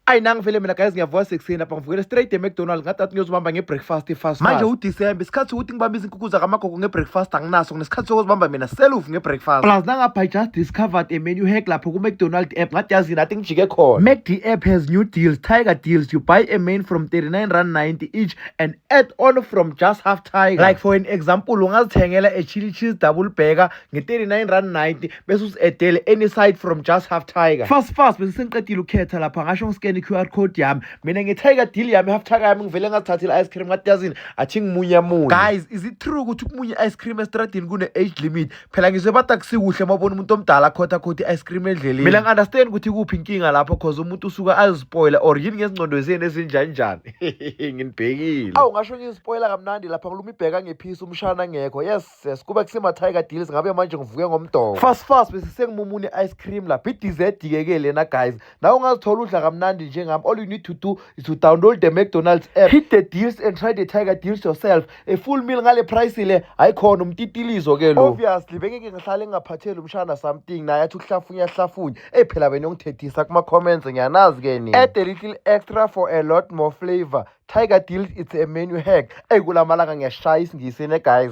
Ayi, nangivele mina guys, ngiyavuka sekuseni lapha, ngivukele straight e-McDonald's. Ngathi ngiyozibamba nge-breakfast fast. Manje uDisemba, isikhathi sokuthi ngibambe izinkukhu zakamagogo nge-breakfast anginaso. Nginesikhathi sokuzibamba mina self nge-breakfast. Plus nangapha I just discovered a menu hack lapho ku-McDonald app. Ngathi yazi nathi ngijike khona. McD app has new deals, Tiger deals. You buy a main from R39.90 each and add on from just half tiger. Like for an example, ungazithengela a chili cheese double burger nge-R39.90 bese uzi-addele any side from just half tiger. Fast fast bese sengiqedile ukukhetha lapha, ngasho ngi-scan i-QR code yami mina nge-tiger deal yami, half tiger yami. Ngivele ngazithathela ice cream. Ngathi yazini, athi ngimunye munye. Guys, is it true ukuthi ukumunya i-ice cream estradini kune-age limit? Phela ngizwe bathi akusikuhle mabona umuntu omdala akhotha khotha i-ice cream endleleni. Mina ngi-understand ukuthi kuphi inkinga lapho, 'cause umuntu usuka azispoila or yini ngezingcondo zenu ezinjani njani. Nginibhekile. Awu, ngasho ngizispoila kamnandi lapha, ngiluma ibheka ngephisi umshana ngekho. Yes, kuba kusema-tiger deals ngabe manje ngivuke ngomdoko. Fast fast bese sengimumune i-ice cream lapha. I-dessert-ke ke lena guys, nawe ungazithola udla kamnandi njengami. All you need to do is to download the McDonald's app, hit the deals and try the tiger deals yourself. A full meal ngale price le, ayikhona umtitilizo ke lo. Obviously bengeke ngihlale ngingaphatheli umshana something, naye athi uhlafunya hlafunya. Eyi, phela beniyongithethisa kuma-comments, ngiyanazi ke nina. Add a little extra for a lot more flavor. Tiger deals, it's a menu hack. Eyi, kula malanga ngiyashaya isingisi ne guys.